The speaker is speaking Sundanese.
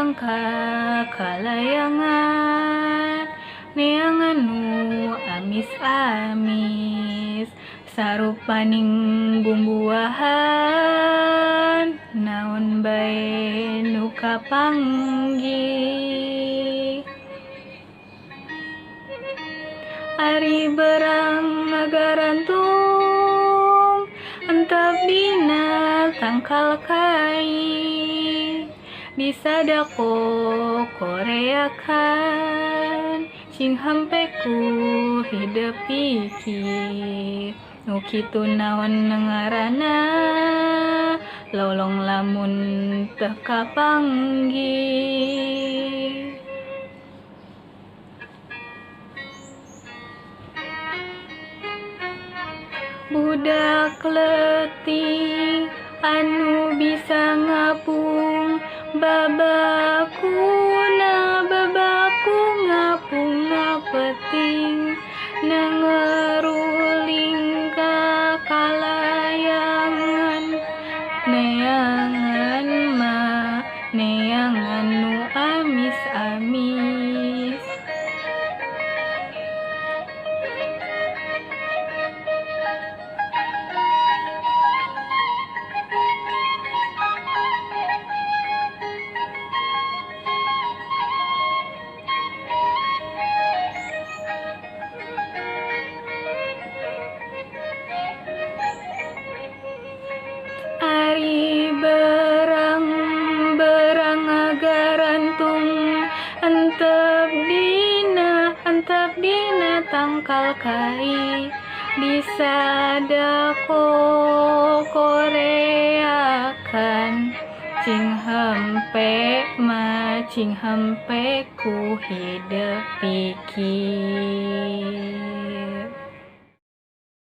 hayang ka kalayangan neangan nu amis-amis sarupaning bumbuahan naon bae nu kapanggih. Ari berang ngagarantung entep dina tangkal kai disadako koreakan cing hampe ku hidep pikir nu kitu naon ngaranna lolong lamun teu kapanggih. Budak leutik anu bisa ngapung babakuna babaku ngapung ngapeting nangeruling ka kalayangan neangan mah neangan nu amis-amis. Ari berang berang ngagarantung entep dina tangkal kai disadako koreakan cing hempe ma cing hempe ku hidep pikir.